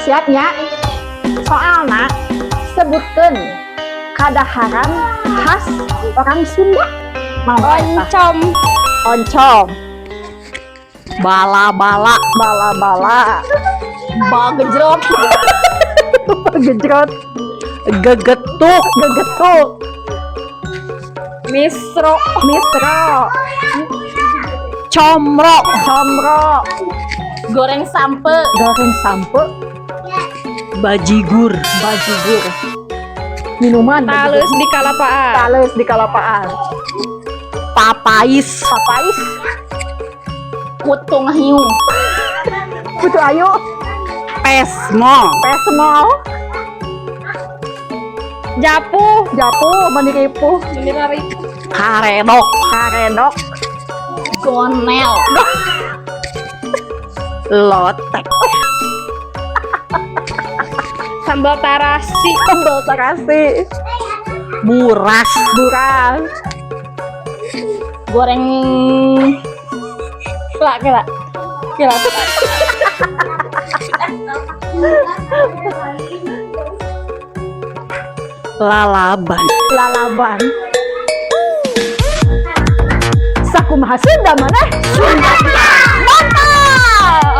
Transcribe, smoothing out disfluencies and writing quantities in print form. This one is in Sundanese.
Siap nya? Soalna sebutkeun kadaharan khas orang Sunda. Mau eta? Oncom. Oncom, Bala-bala. Bala-bala, Bagejrot. Gejrot, Gegetuk. Gegetuk, Misro. Misro, Comro. Comro, Goreng sampe. Goreng sampe, Bajigur. Bajigur. Minuman Tales bajigur. Di kalapaan. Tales di kalapaan. Papais. Papais, Kutung hiu. Putu ayu, Pesmo. Pesmol, Japuh. Japu, maniripuh, Karedok. Karedok, Gonel. Lotek. Sambal tarasi. Sambal terasi, Buras. Buras, Goreng. Kela, kela. Kela. Lalaban. Lalaban. Sakumaha Sunda maneh? Sunda. Mantap!